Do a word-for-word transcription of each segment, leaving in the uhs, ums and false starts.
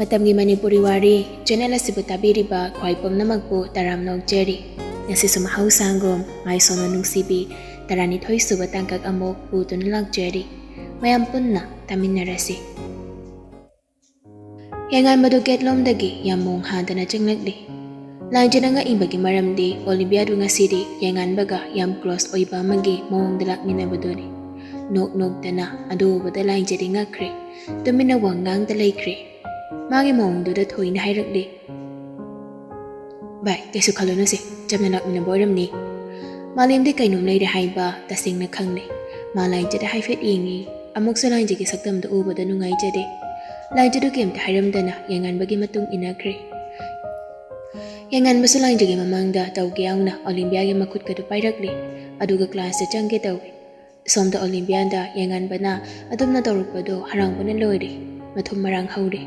ꯃꯇꯝꯒꯤ ꯃꯅꯤꯄꯨꯔꯤ ꯋꯥꯔꯤ ꯆꯦꯅꯦꯜ ꯑꯁꯤꯕꯨ ꯇꯥꯕꯤꯔꯤꯕ ꯈ꯭ꯋꯥꯏ ꯄꯨꯝꯅꯃꯛꯄꯨ ꯇꯔꯥꯝꯅ ꯑꯣꯛꯆꯔꯤ꯫ ꯉꯁꯤꯁꯨ ꯃꯍꯧꯁꯥꯒꯨꯝ ꯃꯥꯏꯁꯣꯟꯅ ꯅꯨꯡꯁꯤꯕꯤ ꯇꯔꯥꯅꯤꯊꯣꯏ ꯁꯨꯕ ꯇꯥꯡꯀꯛ ꯑꯃꯨꯛ ꯄꯨꯗꯨꯅ ꯂꯥꯛꯆꯔꯤ꯫ ꯃꯌꯥꯝ ꯄꯨꯟꯅ ꯇꯥꯃꯤꯟꯅꯔꯁꯤ꯫ ꯌꯥꯏꯉꯥꯟꯕꯗꯨ ꯒꯦꯠ ꯂꯣꯝꯗꯒꯤ ꯌꯥꯝ ꯃꯣꯡ ꯍꯥꯗꯅ ꯆꯪꯂꯛꯂꯤ꯫ ꯂꯥꯏꯖꯅ ꯉꯛꯏꯕꯒꯤ ꯃꯔꯝꯗꯤ ꯑꯣꯂꯤꯕꯤꯌꯥꯗꯨ ꯉꯁꯤꯗꯤ ꯌꯥꯏꯉꯥꯟꯕꯒ ꯌꯥꯝ ꯀ꯭ꯂꯣꯁ ꯑꯣꯏꯕ ꯑꯃꯒꯤ ꯃꯑꯣꯡꯗ ꯂꯥꯛꯃꯤꯟꯅꯕꯗꯨꯅꯤ꯫ ꯅꯣꯛ ꯅꯣꯛꯇꯅ ꯑꯗꯨ ꯎꯕꯗ ꯂꯥꯏꯖꯗꯤ ꯉꯛꯈ꯭ꯔꯦ꯫ ꯇꯨꯃꯤꯟꯅ ꯋꯥ ꯉꯥꯡꯗ ꯂꯩꯈ꯭ꯔꯦ꯫ ꯃꯥꯒꯤ ꯃꯑꯣꯡꯗꯨꯗ ꯊꯣꯏꯅ ꯍꯥꯏꯔꯛꯂꯤ, "ꯚꯥꯏ, ꯀꯩꯁꯨ ꯈꯜꯂꯨꯅꯨꯁꯦ, ꯆꯝꯅ ꯂꯥꯛꯃꯤꯟꯅꯕ ꯑꯣꯏꯔꯝꯅꯤ꯫" ꯃꯥꯂꯦꯝꯗꯤ ꯀꯩꯅꯣꯝ ꯂꯩꯔꯦ ꯍꯥꯏꯕ ꯇꯁꯦꯡꯅ ꯈꯪꯂꯦ꯫ ꯃꯥ ꯂꯥꯏꯖꯗ ꯍꯥꯏꯐꯦꯠ ꯌꯦꯡꯉꯤ꯫ ꯑꯃꯨꯛꯁꯨ ꯂꯥꯏꯖꯒꯤ ꯁꯛꯇꯝꯗꯨ ꯎꯕꯗ ꯅꯨꯡꯉꯥꯏꯖꯗꯦ꯫ ꯂꯥꯏꯖꯗꯨ ꯀꯩꯝꯇ ꯍꯥꯏꯔꯝꯗꯅ ꯌꯥꯏꯉꯥꯟꯕꯒꯤ ꯃꯇꯨꯡ ꯏꯟꯅꯈ꯭ꯔꯦ꯫ ꯌꯥꯏꯉꯥꯟꯕꯁꯨ ꯂꯥꯏꯖꯒꯤ ꯃꯃꯥꯡꯗ ꯇꯧꯒꯦ ꯌꯥꯎꯅ ꯑꯣꯂꯤꯝꯕꯤꯌꯥꯒꯤ ꯃꯈꯨꯠꯀꯗꯨ ꯄꯥꯏꯔꯛꯂꯦ꯫ ꯑꯗꯨꯒ ꯀ꯭ꯂꯥꯁꯇ ꯆꯪꯒꯦ ꯇꯧꯏ꯫ ꯁꯣꯝꯗ ꯑꯣꯂꯤꯝꯕꯤꯌꯥꯗ ꯌꯥꯏꯉꯥꯟꯕꯅ ꯑꯗꯨꯝꯅ ꯇꯧꯔꯛꯄꯗꯨ ꯍꯔꯥꯎꯕꯅ ꯂꯣꯏꯔꯦ꯫ ꯃꯊꯨꯝ ꯃꯔꯥꯡ ꯍꯧꯔꯦ꯫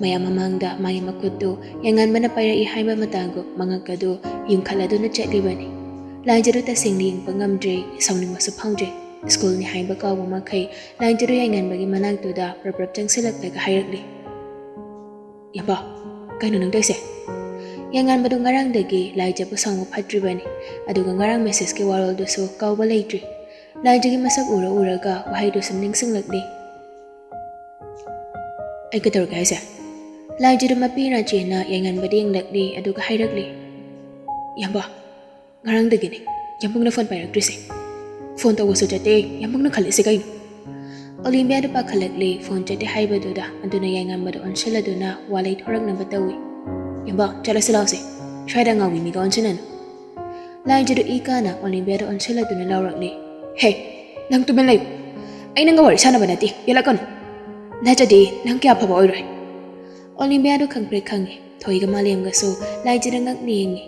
ꯃꯌꯥꯝ ꯃꯃꯥꯡꯗ ꯃꯥꯒꯤ ꯃꯈꯨꯠꯇꯨ ꯌꯥꯏꯉꯥꯟꯕꯅ ꯄꯥꯏꯔꯛꯏ ꯍꯥꯏꯕ ꯃꯇꯥꯒꯨꯝ ꯃꯉꯛꯀꯗꯨ ꯌꯨꯡꯈꯠꯂꯗꯨꯅ ꯆꯠꯂꯤꯕꯅꯤ꯫ ꯂꯥꯏꯖꯗꯨ ꯇꯁꯦꯡꯅ ꯌꯦꯡꯕ ꯉꯝꯗ꯭ꯔꯦ, ꯁꯥꯎꯅꯤꯡꯕꯁꯨ ꯐꯥꯎꯗ꯭ꯔꯦ꯫ ꯁ꯭ꯀꯨꯜꯅꯤ ꯍꯥꯏꯕ ꯀꯥꯎꯕ ꯃꯈꯩ ꯂꯥꯏꯖꯗꯨ ꯌꯥꯏꯉꯥꯟꯕꯒꯤ ꯃꯅꯥꯛꯇꯨꯗ ꯄ꯭ꯔꯞ ꯄ꯭ꯔꯞ ꯆꯪꯁꯤꯜꯂꯛꯂꯒ ꯍꯥꯏꯔꯛꯂꯤ, "ꯌꯥꯝꯕ, ꯀꯩꯅꯣ ꯅꯪ ꯇꯧꯔꯤꯁꯦ?" ꯌꯥꯏꯉꯥꯟꯕꯗꯨ ꯉꯔꯥꯡꯗꯒꯤ ꯂꯥꯏꯖꯕꯨ ꯁꯥꯎꯕ ꯐꯠꯇ꯭ꯔꯤꯕꯅꯤ꯫ ꯑꯗꯨꯒ ꯉꯔꯥꯡ ꯃꯦꯁꯦꯖꯀꯤ ꯋꯥꯔꯣꯜꯗꯨꯁꯨ ꯀꯥꯎꯕ ꯂꯩꯇ꯭ꯔꯤ꯫ ꯂꯥꯏꯖꯒꯤ ꯃꯁꯛ ꯎꯔ ꯎꯔꯒ ꯋꯥꯍꯩꯗꯨ ꯁꯨꯝ ꯅꯤꯡꯁꯤꯡꯂꯛꯂꯤ꯫ "ꯑꯩ ꯀꯩꯗꯧꯔꯒꯦ ꯍꯥꯏꯁꯦ?" ꯂꯥꯏꯖꯗꯨ ꯃꯄꯤ ꯔꯥꯖꯦꯟꯅ ꯌꯥꯏꯉꯥꯟꯕꯗ ꯌꯦꯡꯂꯛꯂꯤ, ꯑꯗꯨꯒ ꯍꯥꯏꯔꯛꯂꯤ, "ꯌꯥꯝꯕ, ꯉꯔꯥꯡꯗꯒꯤꯅꯦ ꯌꯥꯝꯕꯨꯡꯅ ꯐꯣꯟ ꯄꯥꯏꯔꯛꯇ꯭ꯔꯤꯁꯦ꯫ ꯐꯣꯟ ꯇꯧꯕꯁꯨ ꯆꯠꯇꯦ, ꯌꯥꯝꯕꯨꯡꯅ ꯈꯜꯂꯤꯁꯦ ꯀꯩꯅꯣ?" ꯑꯣꯂꯤꯝꯕꯤꯌꯥꯗ ꯄꯥꯈꯠꯂꯛꯂꯤ ꯐꯣꯟ ꯆꯠꯇꯦ ꯍꯥꯏꯕꯗꯨꯗ, ꯑꯗꯨꯅ ꯌꯥꯏꯉꯥꯟꯕꯗ ꯑꯣꯟꯁꯤꯜꯂꯗꯨꯅ ꯋꯥ ꯂꯩꯊꯣꯔꯛꯅꯕ ꯇꯧꯏ꯫ "ꯌꯥꯝꯕ, ꯆꯠꯂꯁꯤ ꯂꯥꯛꯑꯣꯁꯦ, ꯁ꯭ꯋꯥꯏꯗ ꯑꯉꯥꯎꯕꯤ ꯃꯤꯒ ꯑꯣꯟꯁꯤꯟꯅꯅꯨ꯫" ꯂꯥꯏꯖꯗꯨ ꯏ ꯀꯥꯅ ꯑꯣꯂꯤꯝꯕꯤꯌꯥꯗ ꯑꯣꯟꯁꯤꯜꯂꯗꯨꯅ ꯂꯥꯎꯔꯛꯂꯤ, "ꯍꯦ, ꯅꯪ ꯇꯨꯃꯤꯟ ꯂꯩꯌꯨ꯫ ꯑꯩ ꯅꯪꯒ ꯋꯥꯔꯤ ꯁꯥꯟꯅꯕ ꯅꯠꯇꯦ, ꯌꯦꯠꯂꯛꯀꯅꯨ꯫ ꯅꯠꯇ꯭ꯔꯗꯤ ꯅꯪ ꯀꯌꯥ ꯐꯕ ꯑꯣꯏꯔꯣꯏ꯫" ꯑꯣꯂꯤꯝꯕꯤꯌꯥꯗꯨ ꯈꯪꯄ꯭ꯔꯦꯛ ꯈꯪꯉꯤ꯫ ꯊꯣꯏꯒ ꯃꯥꯂꯦꯝꯒꯁꯨ ꯂꯥꯏꯖꯗ ꯉꯛꯅ ꯌꯦꯡꯉꯤ꯫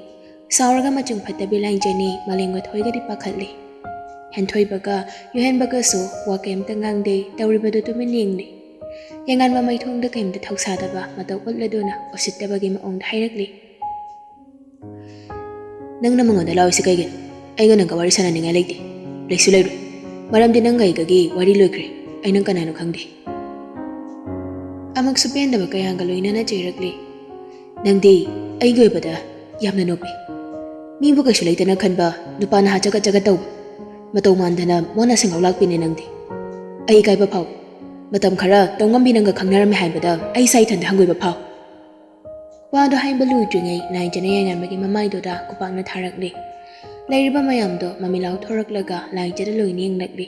ꯁꯥꯎꯔꯒ ꯃꯆꯤꯡ ꯐꯠꯇꯕꯤ ꯂꯥꯏꯖꯅꯤ ꯃꯥꯂꯦꯝꯒ ꯊꯣꯏꯒꯗꯤ ꯄꯥꯈꯠꯂꯤ꯫ ꯍꯦꯟꯊꯣꯏꯕꯒ ꯌꯨꯍꯦꯟꯕꯒꯁꯨ ꯋꯥ ꯀꯩꯝꯇ ꯉꯥꯡꯗꯦ, ꯇꯧꯔꯤꯕꯗꯨ ꯇꯨꯃꯤꯟ ꯌꯦꯡꯂꯤ꯫ ꯌꯥꯏꯉꯥꯟꯕ ꯃꯩꯊꯣꯡꯗ ꯀꯩꯝꯇ ꯊꯧꯁꯥꯗꯕ ꯃꯇꯧ ꯎꯠꯂꯗꯨꯅ ꯎꯁꯤꯠꯇꯕꯒꯤ ꯃꯑꯣꯡꯗ ꯍꯥꯏꯔꯛꯂꯤ, "ꯅꯪꯅ ꯃꯉꯣꯟꯗ ꯂꯥꯎꯔꯤꯁꯤ ꯀꯩꯒꯤꯅꯣ? ꯑꯩꯒ ꯅꯪꯒ ꯋꯥꯔꯤ ꯁꯥꯟꯅꯅꯤꯡꯉꯥꯏ ꯂꯩꯇꯦ, ꯂꯩꯁꯨ ꯂꯩꯔꯣꯏ꯫ ꯃꯔꯝꯗꯤ ꯅꯪꯒ ꯑꯩꯒꯒꯤ ꯋꯥꯔꯤ ꯂꯣꯏꯈ꯭ꯔꯦ꯫ ꯑꯩ ꯅꯪ ꯀꯅꯥꯅꯣ ꯈꯪꯗꯦ꯫" ꯑꯃꯨꯛꯁꯨ ꯄꯦꯟꯗꯕ ꯀꯌꯥꯒ ꯂꯣꯏꯅꯅ ꯆꯩꯔꯛꯂꯤ꯫ "ꯅꯪꯗꯤ ꯑꯩꯒꯤ ꯑꯣꯏꯕꯗ ꯌꯥꯝꯅ ꯅꯣꯞꯄꯤ꯫ ꯃꯤꯕꯨ ꯀꯩꯁꯨ ꯂꯩꯇꯅ ꯈꯟꯕ ꯅꯨꯄꯥ ꯅꯍꯥ ꯆꯒꯠ ꯆꯒꯠ ꯇꯧꯕ, ꯃꯇꯧ ꯃꯥꯟꯗꯅ ꯃꯣꯟꯅ ꯁꯦꯡꯒꯧ ꯂꯥꯛꯄꯤꯅꯦ ꯅꯪꯗꯤ꯫ ꯑꯩ ꯏꯀꯥꯏꯕ ꯐꯥꯎꯏ꯫ ꯃꯇꯝ ꯈꯔ ꯇꯧꯉꯝꯕꯤ ꯅꯪꯒ ꯈꯪꯅꯔꯝꯃꯦ ꯍꯥꯏꯕꯗ ꯑꯩ ꯏꯁꯥ ꯏꯊꯟꯗ ꯍꯪꯒꯣꯏꯕ ꯐꯥꯎꯏ꯫" ꯋꯥꯗꯣ ꯍꯥꯏꯕ ꯂꯣꯏꯗ꯭ꯔꯤꯉꯩ ꯂꯥꯏꯖꯅ ꯌꯥꯏꯉꯟꯕꯒꯤ ꯃꯃꯥꯏꯗꯨꯗ ꯈꯨꯄꯥꯛꯅ ꯊꯥꯔꯛꯂꯤ꯫ ꯂꯩꯔꯤꯕ ꯃꯌꯥꯝꯗꯣ ꯃꯃꯤꯠ ꯂꯥꯎꯊꯣꯔꯛꯂꯒ ꯂꯥꯏꯖꯗ ꯂꯣꯏꯅ ꯌꯦꯡꯂꯛꯂꯤ꯫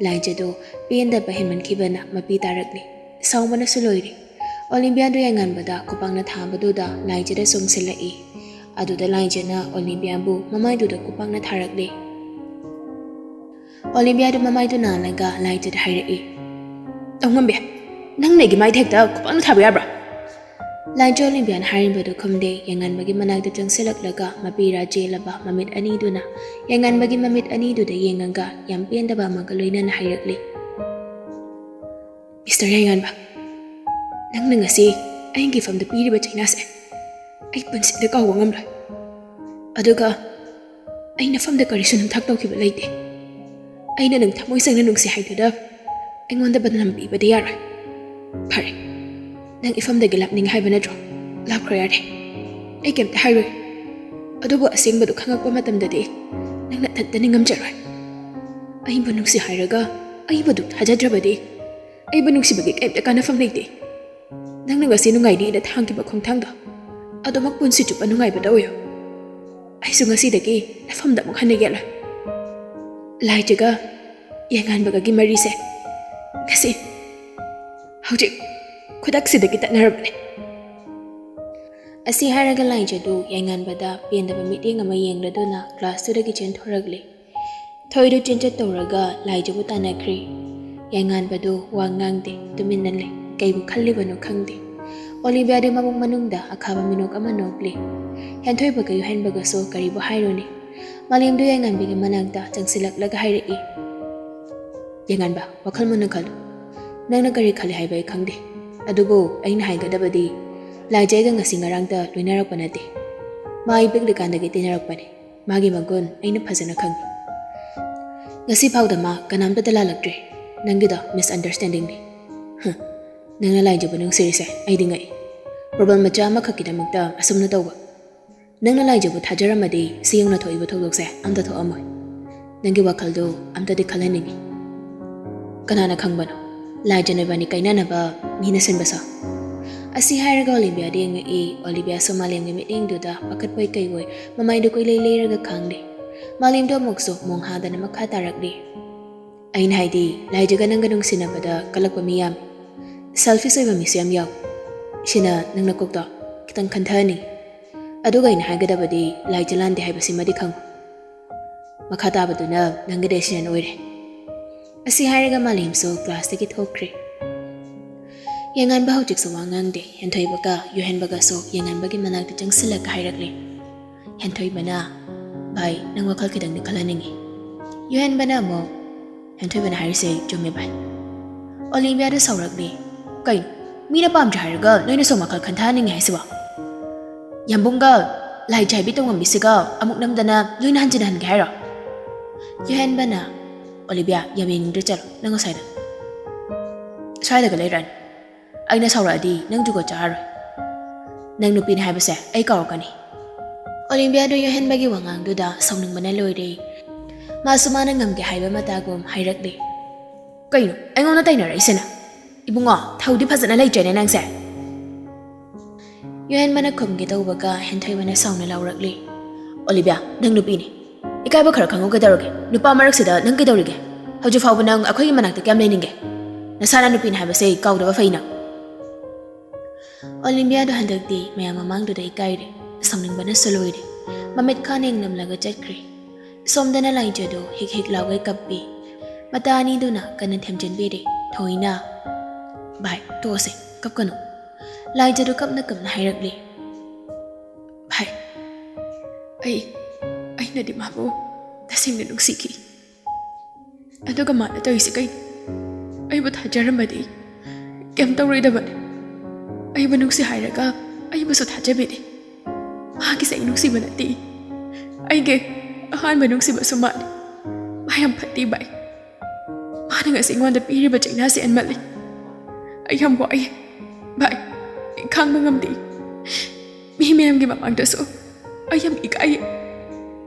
ꯂꯥꯏꯖꯗꯨ ꯄꯦꯟꯗꯕ ꯍꯦꯟꯃꯟꯈꯤꯕꯅ ꯃꯄꯤ ꯇꯥꯔꯛꯂꯤ꯫ ꯁꯥꯎꯕꯅꯁꯨ ꯂꯣꯏꯔꯦ꯫ ꯑꯣꯂꯤꯝꯄꯤꯌꯥꯗꯨ ꯌꯥꯏꯉꯟꯕꯗ ꯈꯨꯄꯥꯛꯅ ꯊꯥꯕꯗꯨꯗ ꯂꯥꯏꯖꯗ ꯆꯣꯡꯁꯤꯜꯂꯛꯏ꯫ ꯑꯗꯨꯗ ꯂꯥꯏꯖꯅ ꯑꯣꯂꯤꯝꯄꯤꯌꯥꯕꯨ ꯃꯃꯥꯏꯗꯨꯗ ꯈꯨꯄꯥꯛꯅ ꯊꯥꯔꯛꯂꯤ꯫ ꯑꯣꯂꯤꯝꯄꯤꯌꯥꯗꯨ ꯃꯃꯥꯏꯗꯨ ꯅꯥꯜꯂꯒ ꯂꯥꯏꯖꯗ ꯍꯥꯏꯔꯛꯏ, "ꯇꯧꯉꯝꯕꯤ, ꯅꯪꯅ ꯑꯩꯒꯤ ꯃꯥꯏꯗ ꯍꯦꯛꯇ ꯈꯨꯄꯥꯛꯅ ꯊꯥꯕ ꯌꯥꯕ꯭ꯔꯥ?" ꯂꯥꯏꯖ ꯑꯣꯂꯤꯝꯄꯤꯌꯥꯅ ꯍꯥꯏꯔꯤꯕꯗꯨ ꯈꯨꯝꯗꯦ꯫ ꯌꯥꯏꯉꯟꯕꯒꯤ ꯃꯅꯥꯛꯇ ꯆꯪꯁꯤꯜꯂꯛꯂꯒ ꯃꯄꯤꯔꯥ ꯆꯦꯜꯂꯕ ꯃꯃꯤꯠ ꯑꯅꯤꯗꯨꯅ ꯌꯥꯏꯉꯟꯕꯒꯤ ꯃꯃꯤꯠ ꯑꯅꯤꯗꯨꯗ ꯌꯦꯡꯉꯒ ꯌꯥꯝ ꯄꯦꯟꯗꯕ ꯑꯃꯒ ꯂꯣꯏꯅꯅ ꯍꯥꯏꯔꯛꯂꯤ, "ꯃꯤꯁꯇꯔ ꯌꯥꯏꯉꯟꯕ, ꯅꯪꯅ ꯉꯁꯤ ꯑꯩꯒꯤ ꯏꯐꯝꯗ ꯄꯤꯔꯤꯕ ꯆꯩꯅꯥꯁꯦ ꯑꯩ ꯄꯨꯟꯁꯤꯗ ꯀꯥꯎꯕ ꯉꯝꯂꯣꯏ꯫ ꯑꯗꯨꯒ ꯑꯩ ꯅꯐꯝꯗ ꯀꯔꯤꯁꯨ ꯅꯝꯊꯥꯛ ꯇꯧꯈꯤꯕ ꯂꯩꯇꯦ꯫ ꯑꯩꯅ ꯅꯪ ꯊꯃꯣꯏ ꯁꯦꯡꯅ ꯅꯨꯡꯁꯤ ꯍꯥꯏꯗꯨꯅ ꯑꯩꯉꯣꯟꯗ ꯕꯗꯅꯥꯝ ꯄꯤꯕꯗꯤ ꯌꯥꯔꯣꯏ꯫ ꯐꯔꯦ, ꯅꯪ ꯏꯐꯝꯗꯒꯤ ꯂꯥꯞꯅꯤꯡꯉꯦ ꯍꯥꯏꯕ ꯅꯠꯇ꯭ꯔꯣ? ꯂꯥꯞꯈ꯭ꯔꯣ ꯌꯥꯔꯦ꯫ ꯑꯩ ꯀꯩꯝꯇ ꯍꯥꯏꯔꯣꯏ꯫ ꯑꯗꯨꯕꯨ ꯑꯁꯦꯡꯕꯗꯨ ꯈꯪꯉꯛꯄ ꯃꯇꯝꯗꯗꯤ ꯅꯪ ꯅꯊꯟꯇ ꯅꯤꯡꯉꯝꯖꯔꯣꯏ꯫ ꯑꯩꯕꯨ ꯅꯨꯡꯁꯤ ꯍꯥꯏꯔꯒ ꯑꯩꯕꯨ ꯑꯗꯨꯝ ꯊꯥꯖꯗ꯭ꯔꯕꯗꯤ ꯑꯩꯕꯨ ꯅꯨꯡꯁꯤꯕꯒꯤ ꯀꯩꯝꯇ ꯀꯥꯟꯅꯐꯝ ꯂꯩꯇꯦ꯫ ꯅꯪꯅ ꯉꯁꯤ ꯅꯨꯡꯉꯥꯏꯅꯤꯅ ꯊꯥꯡꯈꯤꯕ ꯈꯣꯡꯊꯥꯡꯗꯣ ꯑꯗꯨꯃꯛ ꯄꯨꯟꯁꯤ ꯆꯨꯞꯄ ꯅꯨꯡꯉꯥꯏꯕꯗ ꯑꯣꯏꯌꯨ꯫ ꯑꯩꯁꯨ ꯉꯁꯤꯗꯒꯤ ꯅꯐꯝꯗ ꯑꯃꯨꯛ ꯍꯟꯅ ꯌꯦꯠꯂꯣꯏ꯫" ꯂꯥꯏꯖꯒ ꯌꯥꯏꯉꯟꯕꯒꯒꯤ ꯃꯔꯤꯁꯦ ꯉꯁꯤ, ꯍꯧꯖꯤꯛ, ꯈꯨꯗꯛꯁꯤꯗꯒꯤ ꯇꯠꯅꯔꯕꯅꯦ꯫ ꯑꯁꯤ ꯍꯥꯏꯔꯒ ꯂꯥꯏꯖꯗꯨ ꯌꯥꯏꯉꯟꯕꯗ ꯄꯦꯟꯗꯕ ꯃꯤꯠꯌꯦꯡ ꯑꯃ ꯌꯦꯡꯂꯗꯨꯅ ꯀ꯭ꯂꯥꯁꯇꯨꯗꯒꯤ ꯆꯦꯟꯊꯣꯔꯛꯂꯦ꯫ ꯊꯣꯏꯗꯨ ꯆꯦꯟꯆꯠ ꯇꯧꯔꯒ ꯂꯥꯏꯖꯕꯨ ꯇꯥꯟꯅꯈ꯭ꯔꯦ꯫ ꯌꯥꯏꯉꯟꯕꯗꯨ ꯋꯥ ꯉꯥꯡꯗꯦ, ꯇꯨꯃꯤꯟꯅ ꯂꯩ꯫ ꯀꯩꯕꯨ ꯈꯜꯂꯤꯕꯅꯣ ꯈꯪꯗꯦ꯫ ꯑꯣꯂꯤꯚꯤꯌꯥꯗꯤ ꯃꯕꯨꯛ ꯃꯅꯨꯡꯗ ꯑꯈꯥꯕ ꯃꯤꯅꯣꯛ ꯑꯃ ꯅꯣꯛꯂꯤ꯫ ꯍꯦꯟꯊꯣꯏꯕꯒ ꯌꯨꯍꯦꯟꯕꯒꯁꯨ ꯀꯔꯤꯕꯨ ꯍꯥꯏꯔꯨꯅꯤ? ꯃꯥꯂꯦꯝꯗꯨ ꯌꯥꯏꯉꯟꯕꯒꯤ ꯃꯅꯥꯛꯇ ꯆꯪꯁꯤꯜꯂꯛꯂꯒ ꯍꯥꯏꯔꯛꯏ, "ꯌꯥꯏꯉꯟꯕ, ꯋꯥꯈꯜ ꯃꯨꯟꯅ ꯈꯜꯂꯨ꯫ ꯅꯪꯅ ꯀꯔꯤ ꯈꯜꯂꯤ ꯍꯥꯏꯕ ꯑꯩ ꯈꯪꯗꯦ꯫ ꯑꯗꯨꯕꯨ ꯑꯩꯅ ꯍꯥꯏꯒꯗꯕꯗꯤ, ꯂꯥꯏꯖꯩꯒ ꯉꯁꯤ ꯉꯔꯥꯡꯇ ꯂꯣꯏꯅꯔꯛꯄ ꯅꯠꯇꯦ꯫ ꯃꯥ ꯑꯩ ꯄꯤꯛꯂꯤꯀꯥꯟꯗꯒꯤ ꯇꯤꯟꯅꯔꯛꯄꯅꯤ꯫ ꯃꯥꯒꯤ ꯃꯒꯨꯟ ꯑꯩꯅ ꯐꯖꯅ ꯈꯪꯏ꯫ ꯉꯁꯤ ꯐꯥꯎꯗ ꯃꯥ ꯀꯅꯥꯝꯇꯗ ꯂꯥꯜꯂꯛꯇ꯭ꯔꯤ꯫ ꯅꯪꯒꯤꯗꯣ misunderstandingꯅꯤ꯫" ꯍꯝ꯫ ꯅꯪꯅ ꯂꯥꯏꯖꯕꯨ ꯅꯨꯡꯁꯤꯔꯤꯁꯦ ꯑꯩꯗꯤ ꯉꯛꯏ꯫ ꯄ꯭ꯔꯣꯕꯜ ꯃꯆꯥ ꯑꯃꯈꯛꯀꯤꯗꯃꯛꯇ ꯑꯁꯨꯝꯅ ꯇꯧꯕ? ꯅꯪꯅ ꯂꯥꯏꯖꯕꯨ ꯊꯥꯖꯔꯝꯃꯗꯤ ꯁꯤ ꯌꯧꯅ ꯊꯣꯛꯏꯕ ꯊꯧꯗꯣꯛꯁꯦ ꯑꯝꯇ ꯊꯣꯛꯑꯝꯃꯣꯏ꯫ ꯅꯪꯒꯤ ꯋꯥꯈꯜꯗꯨ ꯑꯝꯇꯗꯤ ꯈꯜꯍꯟꯅꯤꯡꯉꯤ꯫ ꯀꯅꯥꯅ ꯈꯪꯕꯅꯣ, ꯂꯥꯏꯖ ꯅꯣꯏꯕꯥꯅꯤ ꯀꯥꯏꯅꯅꯕ ꯃꯤꯅ ꯁꯤꯟꯕꯁꯨ꯫ ꯑꯁꯤ ꯍꯥꯏꯔꯒ ꯑꯣꯂꯤꯕꯤꯌꯥꯗꯤ ꯌꯦꯡꯉꯛꯏ꯫ ꯑꯣꯂꯤꯕꯤꯌꯥꯁꯨ ꯃꯥꯂꯦꯝꯒꯤ ꯃꯤꯠꯌꯦꯡꯗꯨꯗ ꯄꯥꯈꯠꯄꯣꯏ ꯀꯩꯕꯣꯏ ꯃꯃꯥꯏꯗꯨ ꯀꯣꯏꯂꯩ ꯂꯩꯔꯒ ꯈꯥꯡꯂꯤ꯫ ꯃꯥꯂꯦꯝꯗꯣ ꯑꯃꯨꯛꯁꯨ ꯃꯣꯡ ꯍꯥꯗꯅ ꯃꯈꯥ ꯇꯥꯔꯛꯂꯤ꯫ ꯑꯩꯅ ꯍꯥꯏꯗꯤ, ꯂꯥꯏꯖꯒ ꯅꯪꯒ ꯅꯨꯡꯁꯤꯅꯕꯗ ꯀꯜꯂꯛꯄ ꯃꯤ ꯌꯥꯝꯃꯤ꯫ ꯁꯦꯜꯐꯤꯁ ꯑꯣꯏꯕ ꯃꯤꯁꯨ ꯌꯥꯝ ꯌꯥꯎꯏ꯫ ꯁꯤꯅ ꯅꯪ ꯅꯀꯣꯛꯇꯣ ꯈꯤꯇꯪ ꯈꯟꯊꯍꯟꯅꯤꯡꯉꯤ꯫ ꯑꯗꯨꯒ ꯑꯩꯅ ꯍꯥꯏꯒꯗꯕꯗꯤ, ꯂꯥꯏꯖ ꯂꯥꯟꯗꯦ ꯍꯥꯏꯕꯁꯤꯃꯗꯤ ꯈꯪꯉꯨ꯫ ꯃꯈꯥ ꯇꯥꯕꯗꯨꯅ ꯅꯪꯒꯤ ꯗꯦꯁꯤꯖꯟ ꯑꯣꯏꯔꯦ꯫ ꯑꯁꯤ ꯍꯥꯏꯔꯒ ꯃꯥꯂꯦꯝꯁꯨ ꯀ꯭ꯂꯥꯁꯇꯒꯤ ꯊꯣꯛꯈ꯭ꯔꯦ꯫ ꯌꯦꯡꯉꯥꯟꯕ ꯍꯧꯖꯤꯛꯁꯨ ꯋꯥ ꯉꯥꯡꯗꯦ꯫ ꯍꯦꯟꯊꯣꯏꯕꯒ ꯌꯨꯍꯦꯟꯕꯒꯁꯨ ꯌꯦꯡꯉꯥꯟꯕꯒꯤ ꯃꯅꯥꯛꯇ ꯆꯪꯁꯤꯜꯂꯒ ꯍꯥꯏꯔꯛꯂꯦ꯫ ꯍꯦꯟꯊꯣꯏꯕꯅ, "ꯚꯥꯏ, ꯅꯪ ꯋꯥꯈꯜ ꯈꯤꯇꯪꯗꯤ ꯈꯜꯍꯟꯅꯤꯡꯉꯤ꯫" ꯌꯨꯍꯦꯟꯕꯅ ꯑꯃꯨꯛ, "ꯍꯦꯟꯊꯣꯏꯕꯅ ꯍꯥꯏꯔꯤꯁꯦ ꯆꯨꯝꯃꯦ ꯚꯥꯏ꯫" ꯑꯣꯂꯤꯕꯤꯌꯥꯗ ꯁꯥꯎꯔꯛꯂꯤ꯫ "ꯀꯩꯅꯣ, ꯃꯤꯅ ꯄꯥꯝꯗ꯭ꯔꯦ ꯍꯥꯏꯔꯒ ꯅꯣꯏꯅ ꯁꯨꯝ ꯋꯥꯈꯜ ꯈꯟꯊꯍꯟꯅꯤꯡꯉꯦ ꯍꯥꯏꯁꯤꯕꯣ? ꯌꯥꯝꯕꯨꯡꯒ ꯂꯥꯏꯖ ꯍꯥꯏꯕꯤ ꯇꯧꯉꯝꯕꯤꯁꯤꯒ ꯑꯃꯨꯛ ꯅꯝꯗꯅ ꯅꯣꯏꯅ ꯍꯟꯖꯤꯟꯍꯟꯒꯦ ꯍꯥꯏꯔꯣ?" ꯌꯨꯍꯦꯟꯕꯅ, "ꯑꯣꯂꯤꯕꯤꯌꯥ, ꯌꯥꯝ ꯌꯦꯡꯅꯤꯡꯗ꯭ꯔꯦ, ꯆꯠꯂꯣ ꯅꯪ ꯑꯁ꯭ꯋꯥꯏꯗ꯫ ꯁ꯭ꯋꯥꯏꯗꯒ ꯂꯩꯔꯅꯤ꯫ ꯑꯩꯅ ꯁꯥꯎꯔꯛꯑꯗꯤ ꯅꯪ ꯖꯨꯒꯣꯠ ꯆꯥꯔꯔꯣꯏ꯫ ꯅꯪ ꯅꯨꯄꯤꯅꯤ ꯍꯥꯏꯕꯁꯦ ꯑꯩ ꯀꯥꯎꯔꯛꯀꯅꯤ꯫" ꯑꯣꯂꯤꯕꯤꯌꯥꯗꯣ ꯌꯨꯍꯦꯟꯕꯒꯤ ꯋꯥꯉꯥꯡꯗꯨꯗ ꯁꯥꯎꯅꯤꯡꯕꯅ ꯂꯣꯏꯔꯦ꯫ ꯃꯥꯁꯨ ꯃꯥꯅ ꯉꯝꯒꯦ ꯍꯥꯏꯕ ꯃꯇꯥꯒꯨꯝ ꯍꯥꯏꯔꯛꯂꯦ꯫ "ꯀꯩꯅꯣ ꯑꯩꯉꯣꯟꯗ ꯇꯥꯏꯅꯔꯛꯏꯁꯤꯅ? ꯏꯕꯨꯡꯉꯣ, ꯊꯧꯗꯤ ꯐꯖꯅ ꯂꯩꯇ꯭ꯔꯦꯅꯦ ꯅꯪꯁꯦ꯫" ꯌꯨꯍꯦꯟꯕꯅ ꯈꯨꯝꯒꯦ ꯇꯧꯕꯒ ꯍꯦꯟꯊꯣꯏꯕꯅ ꯁꯥꯎꯅ ꯂꯥꯎꯔꯛꯂꯦ꯫ "ꯑꯣꯂꯤꯕꯤꯌꯥ, ꯅꯪ ꯅꯨꯄꯤꯅꯤ꯫ ꯏꯀꯥꯏꯕ ꯈꯔ ꯈꯪꯉꯨ ꯀꯩꯗꯧꯔꯒꯦ? ꯅꯨꯄꯥ ꯃꯔꯛꯁꯤꯗ ꯅꯪ ꯀꯩꯗꯧꯔꯤꯒꯦ? ꯍꯧꯖꯤꯛ ꯐꯥꯎꯕ ꯅꯪ ꯑꯩꯈꯣꯏꯒꯤ ꯃꯅꯥꯛꯇ ꯀꯌꯥꯝ ꯂꯩꯅꯤꯡꯒꯦ? ꯅꯁꯥꯅ ꯅꯨꯄꯤꯅꯤ ꯍꯥꯏꯕꯁꯦ ꯀꯥꯎꯗꯕ ꯐꯩ ꯅꯪ꯫" ꯑꯣꯂꯤꯕꯤꯌꯥꯗꯣ ꯍꯟꯗꯛꯇꯤ ꯃꯌꯥꯝ ꯃꯃꯥꯡꯗꯨꯗ ꯏꯀꯥꯏꯔꯦ꯫ ꯁꯥꯎꯅꯤꯡꯕꯅꯁꯨ ꯂꯣꯏꯔꯦ꯫ ꯃꯃꯤꯠ ꯈꯥ ꯅꯦꯡꯂꯝꯂꯒ ꯆꯠꯈ꯭ꯔꯦ꯫ ꯁꯣꯝꯗꯅ ꯂꯥꯏꯖꯗꯣ ꯍꯤꯛ ꯍꯤꯛ ꯂꯥꯎꯒꯩ ꯀꯞꯄꯤ꯫ ꯃꯇꯥ ꯑꯅꯤꯗꯨꯅ ꯀꯟꯅ ꯊꯦꯝꯖꯤꯟꯕꯤꯔꯦ꯫ ꯊꯣꯏꯅ, "ꯚꯥꯏ, ꯇꯣꯛꯑꯁꯦ, ꯀꯞꯀꯅꯨ꯫" ꯂꯥꯏꯖꯗꯣ ꯀꯞꯅ ꯀꯞꯅ ꯍꯥꯏꯔꯛꯂꯤ꯫ "ꯚꯥꯏ, ꯑꯩ, ꯑꯩꯅꯗꯤ ꯃꯥꯕꯨ ꯇꯁꯦꯡꯅ ꯅꯨꯡꯁꯤꯈꯤ꯫ ꯑꯗꯨꯒ ꯃꯥꯅ ꯇꯧꯔꯤꯁꯦ ꯀꯩꯅꯣ? ꯑꯩꯕꯨ ꯊꯥꯖꯔꯝꯃꯗꯤ ꯀꯩꯝ ꯇꯧꯔꯣꯏꯗꯕꯅꯤ꯫ ꯑꯩꯕꯨ ꯅꯨꯡꯁꯤ ꯍꯥꯏꯔꯒ ꯑꯩꯕꯨꯁꯨ ꯊꯥꯖꯕꯤꯗꯦ꯫ ꯃꯥꯒꯤꯁꯦ ꯑꯩ ꯅꯨꯡꯁꯤꯕ ꯅꯠꯇꯦ꯫ ꯑꯩꯒꯤ ꯑꯍꯥꯟꯕ ꯅꯨꯡꯁꯤꯕꯁꯨ ꯃꯥꯅꯤ꯫ ꯃꯥ ꯌꯥꯝ ꯐꯠꯇꯦ ꯚꯥꯏ꯫ ꯃꯥꯅ ꯉꯁꯤ ꯑꯩꯉꯣꯟꯗ ꯄꯤꯔꯤꯕ ꯆꯩꯅꯥꯁꯦ ꯍꯦꯟꯃꯜꯂꯤ꯫ ꯑꯩ ꯌꯥꯝ ꯋꯥꯏ ꯚꯥꯏ꯫ ꯑꯩ ꯈꯥꯡꯕ ꯉꯝꯗꯦ꯫ ꯃꯤ ꯃꯌꯥꯝꯒꯤ ꯃꯃꯥꯡꯗꯁꯨ ꯑꯩ ꯌꯥꯝ ꯏꯀꯥꯏꯌꯦ꯫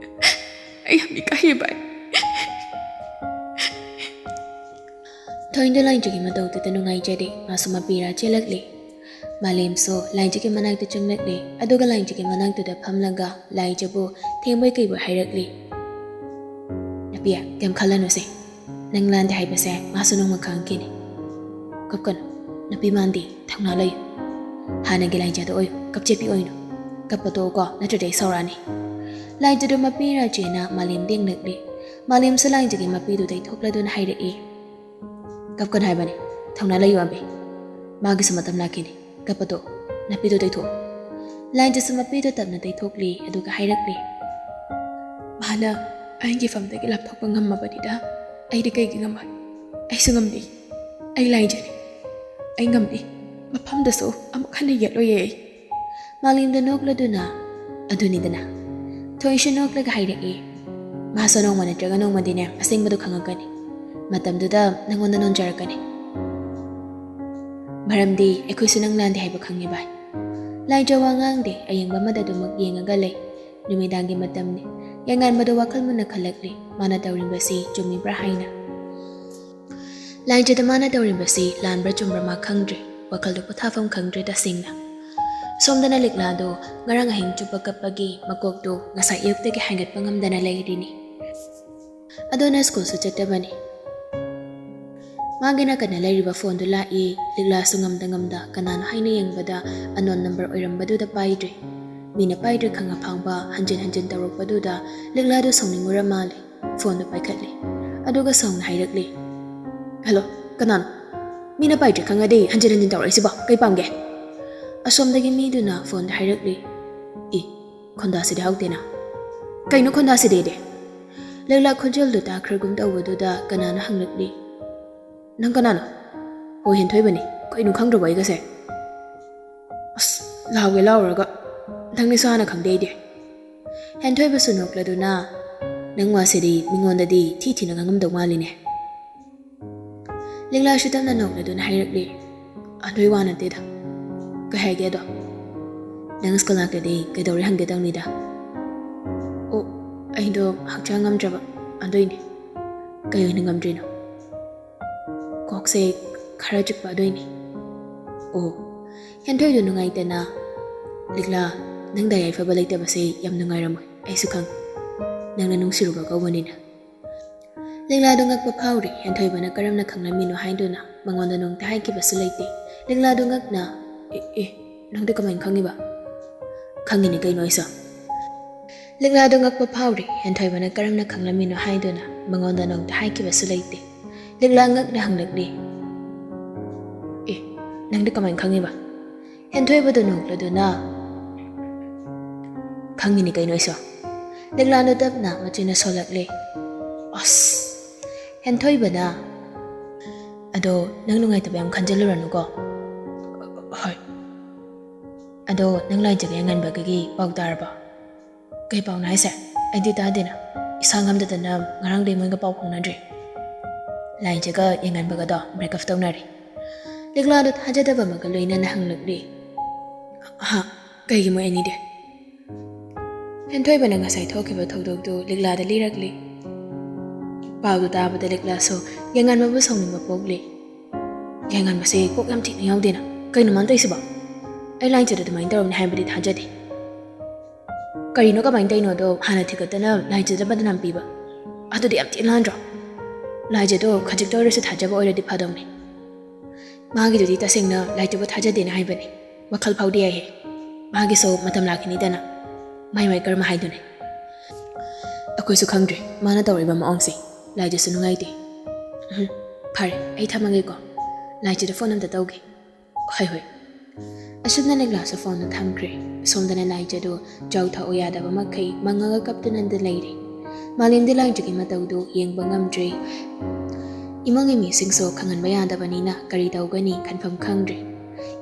ꯑꯩ ꯌꯥꯝ ꯏꯀꯥꯏꯌꯦ ꯚꯥꯏ꯫ ꯊꯣꯏꯅ ꯂꯥꯏꯖꯒꯤ ꯃꯇꯧꯗꯨꯗ ꯅꯨꯡꯉꯥꯏꯖꯗꯦ꯫ ꯃꯥꯁꯨ ꯃꯄꯤꯔꯥ ꯆꯦꯜꯂꯛꯂꯦ꯫ ꯃꯥꯂꯦꯝꯁꯨ ꯂꯥꯏꯖꯒꯤ ꯃꯅꯥꯛꯇ ꯆꯪꯂꯛꯂꯦ꯫ ꯑꯗꯨꯒ ꯂꯥꯏꯖꯒꯤ ꯃꯅꯥꯛꯇꯨꯗ ꯐꯝꯂꯒ ꯂꯥꯏꯖꯕꯨ ꯊꯦꯝꯕꯣꯏ ꯀꯩꯕꯣꯏ ꯍꯥꯏꯔꯛꯂꯤ꯫ "ꯅꯨꯄꯤ, ꯀꯩꯝ ꯈꯜꯂꯅꯨꯁꯦ꯫ ꯅꯪ ꯂꯥꯟꯗꯦ ꯍꯥꯏꯕꯁꯦ ꯃꯥꯁꯨ ꯅꯣꯡꯃ ꯈꯪꯉꯛꯈꯤꯅꯤ꯫ ꯀꯞꯀꯅꯨ꯫ ꯅꯨꯄꯤ ꯃꯥꯟꯗꯦ꯫ ꯊꯧꯅꯥ ꯂꯩꯌꯨ꯫ ꯍꯥꯟꯅꯒꯤ ꯂꯥꯏꯖꯗꯣ ꯑꯣꯏꯌꯨ꯫ ꯀꯞꯆꯦꯠꯄꯤ ꯑꯣꯏꯅꯨ꯫ ꯀꯞꯄ ꯇꯣꯛꯑꯣꯀꯣ, ꯅꯠꯇ꯭ꯔꯗꯤ ꯑꯩ ꯁꯥꯎꯔꯛꯑꯅꯤ꯫" ꯂꯥꯏꯖꯗꯣ ꯃꯄꯤꯔꯥ ꯆꯦꯅ ꯃꯥꯂꯦꯝꯗ ꯌꯦꯡꯂꯛꯂꯤ꯫ ꯃꯥꯂꯦꯝꯁꯨ ꯂꯥꯏꯖꯒꯤ ꯃꯄꯤꯗꯨ ꯇꯩꯊꯣꯛꯂꯗꯨꯅ ꯍꯥꯏꯔꯛꯏ꯫ "ꯀꯞꯀꯅꯨ ꯍꯥꯏꯕꯅꯤ꯫ ꯊꯧꯅꯥ ꯂꯩꯌꯨ ꯑꯝꯕꯤ꯫ ꯃꯥꯒꯤꯁꯨ ꯃꯇꯝ ꯂꯥꯛꯈꯤꯅꯤ꯫ ꯀꯞꯄ ꯇꯣꯛꯎ꯫ ꯅꯨꯄꯤꯗꯣ ꯇꯩꯊꯣꯛꯎ꯫" ꯂꯥꯏꯖꯁꯨ ꯃꯄꯤꯗꯣ ꯇꯞꯅ ꯇꯩꯊꯣꯛꯂꯤ, ꯑꯗꯨꯒ ꯍꯥꯏꯔꯛꯂꯤ꯫ "ꯃꯥꯅ ꯑꯩꯒꯤ ꯐꯝꯗꯒꯤ ꯂꯥꯞꯊꯣꯛꯄ ꯉꯝꯃꯕꯅꯤꯅ ꯑꯩꯗꯤ ꯀꯩꯒꯤ ꯉꯝꯃꯣꯏ? ꯑꯩꯁꯨ ꯉꯝꯅꯤ꯫ ꯑꯩ ꯂꯥꯏꯖꯅꯤ꯫ ꯑꯩ ꯉꯝꯅꯤ꯫ ꯃꯐꯝꯗꯁꯨ ꯑꯃꯨꯛ ꯍꯟꯅ ꯌꯦꯠꯂꯣꯏꯌꯦ ꯑꯩ꯫" ꯃꯥꯂꯦꯝꯗ ꯅꯣꯛꯂꯗꯨꯅ, "ꯑꯗꯨꯅꯤꯗꯅ꯫" ꯊꯣꯏꯁꯨ ꯅꯣꯛꯂꯒ ꯍꯥꯏꯔꯛꯏ꯫ "ꯃꯥꯁꯨ ꯅꯣꯡꯃ ꯅꯠꯇ꯭ꯔꯒ ꯅꯣꯡꯃꯗꯤꯅꯦ ꯑꯁꯦꯡꯕꯗꯣ ꯈꯪꯉꯛꯀꯅꯤ꯫ ꯃꯇꯝꯗꯨꯗ ꯅꯪꯉꯣꯟꯗ ꯅꯣꯟꯖꯔꯛꯀꯅꯤ꯫ ꯃꯔꯝꯗꯤ ꯑꯩꯈꯣꯏꯁꯨ ꯅꯪ ꯂꯥꯟꯗꯦ ꯍꯥꯏꯕ ꯈꯪꯉꯤ ꯚꯥꯏ꯫" ꯂꯥꯏꯖ ꯋꯥ ꯉꯥꯡꯗꯦ꯫ ꯑꯌꯦꯡꯕ ꯑꯃꯗ ꯑꯗꯨꯃꯛ ꯌꯦꯡꯉꯒ ꯂꯩ꯫ ꯅꯨꯃꯤꯗꯥꯡꯒꯤ ꯃꯇꯝꯅꯤ꯫ ꯌꯥꯏꯉꯥꯟꯕꯗꯣ ꯋꯥꯈꯜ ꯃꯨꯟꯅ ꯈꯜꯂꯛꯂꯤ, ꯃꯥꯅ ꯇꯧꯔꯤꯕꯁꯤ ꯆꯨꯝꯃꯤꯕ꯭ꯔꯥ ꯍꯥꯏꯅ꯫ ꯂꯥꯏꯖꯗ ꯃꯥꯅ ꯇꯧꯔꯤꯕꯁꯤ ꯂꯥꯟꯕ꯭ꯔꯥ ꯆꯨꯝꯕ꯭ꯔꯥ ꯃꯥ ꯈꯪꯗ꯭ꯔꯦ꯫ ꯋꯥꯈꯜꯗꯨ ꯄꯣꯊꯥꯐꯝ ꯈꯪꯗ꯭ꯔꯦ ꯇꯁꯦꯡꯅ꯫ ꯁꯣꯝꯗꯅ ꯂꯤꯛꯂꯥꯗꯣ ꯉꯔꯥꯡ ꯑꯍꯤꯡ ꯆꯨꯞꯄ ꯀꯞꯄꯒꯤ ꯃꯀꯣꯛꯇꯨ ꯉꯁꯥꯏ ꯑꯌꯨꯛꯇꯒꯤ ꯍꯥꯏꯒꯠꯄ ꯉꯝꯗꯅ ꯂꯩꯔꯤꯅꯤ꯫ ꯑꯗꯨꯅ ꯁ꯭ꯀꯨꯜꯁꯨ ꯆꯠꯇꯕꯅꯤ꯫ ꯃꯥꯒꯤ ꯅꯥꯀꯟꯗ ꯂꯩꯔꯤꯕ ꯐꯣꯟꯗꯨ ꯂꯥꯛꯏ꯫ ꯂꯤꯛꯂꯥꯁꯨ ꯉꯝꯗ ꯉꯝꯗ ꯀꯅꯥꯅꯣ ꯍꯥꯏꯅ ꯌꯦꯡꯕꯗ unknown number ꯑꯣꯏꯔꯝꯕꯗꯨꯗ ꯄꯥꯏꯗ꯭ꯔꯦ꯫ ꯃꯤꯅ ꯄꯥꯏꯗ꯭ꯔꯦ ꯈꯪꯉ ꯐꯥꯎꯕ ꯍꯟꯖꯤꯟ ꯍꯟꯖꯤꯟ ꯇꯧꯔꯛꯄꯗꯨꯗ ꯂꯤꯛꯂꯥꯗꯨ ꯁꯥꯎꯅꯤꯡꯉꯨꯔ ꯃꯥꯜꯂꯦ꯫ ꯐꯣꯟꯗꯨ ꯄꯥꯏꯈꯠꯂꯦ꯫ ꯑꯗꯨꯒ ꯁꯥꯎꯅ ꯍꯥꯏꯔꯛꯂꯦ, "ꯍꯜꯂꯣ, ꯀꯅꯥꯅꯣ? ꯃꯤꯅ ꯄꯥꯏꯗ꯭ꯔꯦ ꯈꯪꯉꯗꯤ ꯍꯟꯖꯤꯟ ꯍꯟꯖꯤꯟ ꯇꯧꯔꯛꯏꯁꯤꯕꯣ ꯀꯩ ꯄꯥꯝꯒꯦ?" ꯑꯁꯣꯝꯗꯒꯤ ꯃꯤꯗꯨꯅ ꯐꯣꯟꯗ ꯍꯥꯏꯔꯛꯂꯦ, "ꯏ, ꯈꯣꯟꯗꯥꯁꯤꯗꯤ ꯍꯧꯗꯦꯅ꯫ ꯀꯩꯅꯣ ꯈꯣꯟꯗꯥꯁꯤꯗꯤꯗꯤ?" ꯂꯤꯛꯂꯥ ꯈꯣꯟꯖꯦꯜꯗꯨ ꯇꯥꯈ꯭ꯔꯒꯨꯝ ꯇꯧꯕꯗꯨꯗ ꯀꯅꯥꯅꯣ ꯍꯪꯂꯛꯂꯤ꯫ "ꯅꯪ ꯀꯅꯥꯅꯣ?" "ꯑꯣ, ꯍꯦꯟꯊꯣꯏꯕꯅꯤ꯫ ꯀꯩꯅꯣ ꯈꯪꯗ꯭ꯔꯕꯣ ꯑꯩꯒꯁꯦ?" "ꯑꯁ, ꯂꯥꯎꯒꯦ ꯂꯥꯎꯔꯒ ꯅꯪꯅꯤꯁꯨ ꯍꯥꯟꯅ ꯈꯪꯗꯦ ꯑꯩꯗꯤ꯫" ꯍꯦꯟꯊꯣꯏꯕꯁꯨ ꯅꯣꯛꯂꯗꯨꯅ, "ꯅꯪ ꯋꯥꯁꯤꯗꯤ ꯃꯤꯉꯣꯟꯗꯗꯤ ꯊꯤ ꯊꯤꯅ ꯉꯥꯡꯉꯝꯗꯧ ꯃꯥꯜꯂꯤꯅꯦ꯫" ꯂꯤꯛꯂꯥꯁꯨ ꯇꯞꯅ ꯅꯣꯛꯂꯗꯨꯅ ꯍꯥꯏꯔꯛꯂꯤ, ꯑꯗꯨꯏ ꯋꯥ ꯅꯠꯇꯦꯗ꯫ ꯀꯩ ꯍꯥꯏꯒꯦ ꯑꯗꯣ? ꯅꯪ ꯁ꯭ꯀꯨꯜ ꯂꯥꯛꯇ꯭ꯔꯗꯤ ꯀꯩꯗꯧꯔꯦ ꯍꯪꯒꯦ ꯇꯧꯅꯤꯗ꯫ ꯑꯣ, ꯑꯩꯗꯣ ꯍꯛꯆꯥꯡ ꯉꯝꯗ꯭ꯔꯕ, ꯑꯗꯨꯏꯅꯦ꯫ ꯀꯩ ꯑꯣꯏꯅ ꯉꯝꯗ꯭ꯔꯤꯅꯣ? ꯀꯣꯛꯁꯦ ꯈꯔ ꯆꯤꯛꯄ, ꯑꯗꯨꯏꯅꯦ꯫ ꯑꯣ, ꯍꯦꯟꯊꯣꯏꯗꯣ ꯅꯨꯡꯉꯥꯏꯇꯅ, "ꯂꯤꯛꯂꯥ, ꯅꯪꯗ ꯌꯥꯏꯐꯕ ꯂꯩꯇꯕꯁꯦ ꯌꯥꯝ ꯅꯨꯡꯉꯥꯏꯔꯝꯃꯣꯏ, ꯑꯩꯁꯨ ꯈꯪꯉꯤ꯫ ꯅꯪꯅ ꯅꯨꯡꯁꯤꯔꯨꯕ ꯀꯧꯕꯅꯤꯅ꯫" ꯂꯤꯛꯂꯥꯗꯣ ꯉꯛꯄ ꯐꯥꯎꯔꯦ꯫ ꯍꯦꯟꯊꯣꯏꯕꯅ ꯀꯔꯝꯅ ꯈꯪꯂꯝꯃꯤꯅꯣ ꯍꯥꯏꯗꯨꯅ ꯃꯉꯣꯟꯗ ꯅꯣꯡꯇ ꯍꯥꯏꯈꯤꯕꯁꯨ ꯂꯩꯇꯦ꯫ ꯂꯤꯛꯂꯥꯗꯣ ꯉꯛꯅ, "ꯑꯦ, ꯑꯦ, ꯅꯪꯗꯤ ꯀꯃꯥꯏꯅ ꯈꯪꯉꯤꯕ?" "ꯈꯪꯉꯤꯅꯤ ꯀꯩꯅꯣ ꯑꯩꯁꯨ꯫" ꯂꯤꯛꯂꯥꯗꯣ ꯉꯛꯄ ꯐꯥꯎꯔꯦ꯫ ꯍꯦꯟꯊꯣꯏꯕꯅ ꯀꯔꯝꯅ ꯈꯪꯂꯝꯃꯤꯅꯣ ꯍꯥꯏꯗꯨꯅ ꯃꯉꯣꯟꯗ ꯅꯣꯡꯇ ꯍꯥꯏꯈꯤꯕꯁꯨ ꯂꯩꯇꯦ꯫ ꯂꯤꯛꯂꯥ ꯉꯛꯅ ꯍꯪꯂꯛꯂꯤ, "ꯑꯦ, ꯅꯪꯗꯤ ꯀꯃꯥꯏꯅ ꯈꯪꯉꯤꯕ?" ꯍꯦꯟꯊꯣꯏꯕꯗꯨ ꯅꯣꯛꯂꯗꯨꯅ, "ꯈꯪꯉꯤꯅꯤ ꯀꯩꯅꯣ ꯑꯩꯁꯨ꯫" ꯂꯤꯛꯂꯥꯗꯨ ꯇꯞꯅ ꯃꯆꯤꯟꯅ ꯁꯣꯜꯂꯛꯂꯦ꯫ ꯑꯁ! ꯍꯦꯟꯊꯣꯏꯕꯅ, "ꯑꯗꯣ ꯅꯪ ꯅꯨꯡꯉꯥꯏꯇꯕ ꯌꯥꯝ ꯈꯟꯖꯤꯜꯂꯨꯔꯅꯨꯀꯣ꯫" "ꯍꯣꯏ꯫ ꯑꯗꯣ ꯅꯪ ꯂꯥꯏꯖꯒ ꯌꯦꯡꯍꯟꯕꯒꯤ ꯄꯥꯎ ꯇꯥꯔꯕꯣ?" "ꯀꯩ ꯄꯥꯎꯅꯣ ꯍꯥꯏꯁꯦ? ꯑꯩꯗꯤ ꯇꯥꯗꯦꯅ꯫ ꯏꯁꯥ ꯉꯝꯗꯗꯅ ꯉꯔꯥꯡꯗꯩ ꯃꯣꯏꯒ ꯄꯥꯎ ꯐꯥꯎꯅꯗ꯭ꯔꯤ꯫ ꯂꯥꯏꯖꯒ ꯌꯦꯡꯍꯟꯕꯒꯗꯣ break up ꯇꯧꯅꯔꯦ꯫" ꯂꯤꯛꯂꯥꯗꯣ ꯊꯥꯖꯗꯕ ꯑꯃꯒ ꯂꯣꯏꯅꯅ ꯍꯪꯂꯛꯂꯤ꯫ "ꯍꯥ? ꯀꯩꯒꯤ ꯃꯣꯏ ꯑꯅꯤꯗꯤ?" ꯍꯦꯟꯊꯣꯏꯕꯅ ꯉꯁꯥꯏ ꯊꯣꯛꯈꯤꯕ ꯊꯧꯗꯣꯛꯇꯨ ꯂꯤꯛꯂꯥꯗ ꯂꯤꯔꯛꯂꯤ꯫ ꯄꯥꯎꯗꯨ ꯇꯥꯕꯗ ꯂꯤꯛꯂꯥꯁꯨ ꯌꯦꯡꯍꯟꯕꯕꯨ ꯁꯥꯎꯅꯤꯡꯕ ꯄꯣꯛꯂꯤ꯫ "ꯌꯦꯡꯍꯟꯕꯁꯦ ꯀꯣꯛ ꯌꯥꯝ ꯊꯤꯅ ꯌꯥꯎꯗꯦꯅ꯫ ꯀꯩꯅꯣ ꯃꯥꯅ ꯇꯧꯏꯁꯤꯕꯣ? ꯑꯩ ꯂꯥꯏꯖꯗ ꯑꯗꯨꯃꯥꯏꯅ ꯇꯧꯔꯝꯅꯤ ꯍꯥꯏꯕꯗꯤ ꯊꯥꯖꯗꯦ꯫ ꯀꯔꯤꯅꯣ ꯀꯃꯥꯏꯅ ꯇꯧꯔꯤꯅꯣꯗꯣ ꯍꯥꯟꯅ ꯊꯤꯒꯠꯇꯅ ꯂꯥꯏꯖꯗ ꯕꯗꯅꯥꯝ ꯄꯤꯕ? ꯑꯗꯨꯗꯤ ꯌꯥꯝ ꯊꯤꯅ ꯂꯥꯟꯗ꯭ꯔꯣ? ꯂꯥꯏꯖꯗꯣ ꯈꯖꯤꯛꯇ ꯑꯣꯏꯔꯁꯨ ꯊꯥꯖꯕ ꯑꯣꯏꯔꯗꯤ ꯐꯗꯧꯅꯤ꯫ ꯃꯥꯒꯤꯗꯨꯗꯤ ꯇꯁꯦꯡꯅ ꯂꯥꯏꯖꯕꯨ ꯊꯥꯖꯗꯦꯅ ꯍꯥꯏꯕꯅꯤ꯫ ꯋꯥꯈꯜ ꯐꯥꯎꯗꯤ ꯌꯥꯏꯍꯦ꯫ ꯃꯥꯒꯤꯁꯨ ꯃꯇꯝ ꯂꯥꯛꯈꯤꯅꯤꯗꯅ꯫ ꯃꯥꯏ ꯃꯥꯏ ꯀꯔꯝ ꯍꯥꯏꯗꯨꯅꯤ꯫ ꯑꯩꯈꯣꯏꯁꯨ ꯈꯪꯗ꯭ꯔꯦ ꯃꯥꯅ ꯇꯧꯔꯤꯕ ꯃꯑꯣꯡꯁꯦ꯫ ꯂꯥꯏꯖꯁꯨ ꯅꯨꯡꯉꯥꯏꯇꯦ꯫ ꯎꯝ, ꯐꯔꯦ, ꯑꯩ ꯊꯝꯃꯒꯦꯀꯣ꯫ ꯂꯥꯏꯖꯗ phone ꯑꯝꯇ ꯇꯧꯒꯦ꯫" "ꯍꯣꯏ, ꯍꯣꯏ꯫" ꯑꯁꯨꯝꯅ ꯂꯤꯛꯂꯥꯁꯨ phone ꯗꯨ ꯊꯝꯈ꯭ꯔꯦ꯫ ꯁꯣꯝꯗꯅ ꯂꯥꯏꯖꯗꯨ ꯆꯥꯎ ꯊꯛꯎ ꯌꯥꯗꯕ ꯃꯈꯩ ꯃꯪꯉꯒ ꯀꯞꯇꯨꯅꯗ ꯂꯩꯔꯦ꯫ ꯃꯥꯂꯦꯝꯗꯤ ꯂꯥꯏꯖꯒꯤ ꯃꯇꯧꯗꯨ ꯌꯦꯡꯕ ꯉꯝꯗ꯭ꯔꯦ꯫ ꯏꯃꯨꯡꯒꯤ ꯃꯤꯁꯤꯡꯁꯨ ꯈꯪꯍꯟꯕ ꯌꯥꯗꯕꯅꯤꯅ ꯀꯔꯤ ꯇꯧꯒꯅꯤ ꯈꯟꯐꯝ ꯈꯪꯗ꯭ꯔꯦ꯫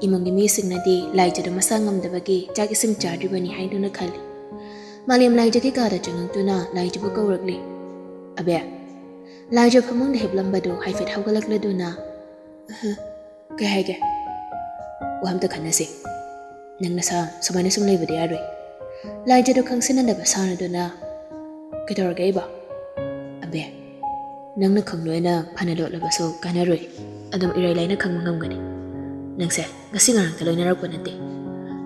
ꯏꯃꯨꯡꯒꯤ ꯃꯤꯁꯤꯡꯅꯗꯤ ꯂꯥꯏꯖꯗꯨ ꯃꯁꯥ ꯉꯝꯗꯕꯒꯤ ꯆꯥꯛ ꯏꯁꯤꯡ ꯆꯥꯗ꯭ꯔꯤꯕꯅꯤ ꯍꯥꯏꯗꯨꯅ ꯈꯜꯂꯤ꯫ ꯃꯥꯂꯦꯝ ꯂꯥꯏꯖꯒꯤ ꯀꯥꯗ ꯆꯪꯉꯛꯇꯨꯅ ꯂꯥꯏꯖꯕꯨ ꯀꯧꯔꯛꯂꯤ꯫ "ꯑꯕꯦ꯫" ꯂꯥꯏꯖ ꯐꯃꯨꯡꯗ ꯍꯤꯞꯂꯝꯕꯗꯨ ꯍꯥꯏꯐꯦꯠ ꯍꯧꯒꯠꯂꯛꯂꯗꯨꯅ, "ꯑꯍ, ꯀꯩ ꯍꯥꯏꯒꯦ?" ꯋꯥ ꯑꯝꯇ ꯈꯟꯅꯁꯦ꯫ ꯅꯪ ꯅꯁꯥ ꯁꯨꯃꯥꯏꯅ ꯁꯨꯝ ꯂꯩꯕꯗꯤ ꯌꯥꯔꯣꯏ꯫ ꯂꯥꯏꯖꯗꯣ ꯈꯪꯁꯤꯟꯅꯗꯕ ꯁꯥꯟꯅꯗꯨꯅ, "ꯀꯩꯗꯧꯔꯒꯦ ꯏꯕꯣ?" "ꯑꯕꯦ, ꯅꯪꯅ ꯈꯪꯂꯣꯏꯅ ꯐꯅ ꯂꯣꯠꯂꯕꯁꯨ ꯀꯥꯟꯅꯔꯣꯏ꯫ ꯑꯗꯨꯝ ꯏꯔꯩ ꯂꯩꯅ ꯈꯪꯕ ꯉꯝꯒꯅꯤ꯫ ꯅꯪꯁꯦ ꯉꯁꯤ ꯉꯔꯥꯡꯇ ꯂꯣꯏꯅꯔꯛꯄ ꯅꯠꯇꯦ꯫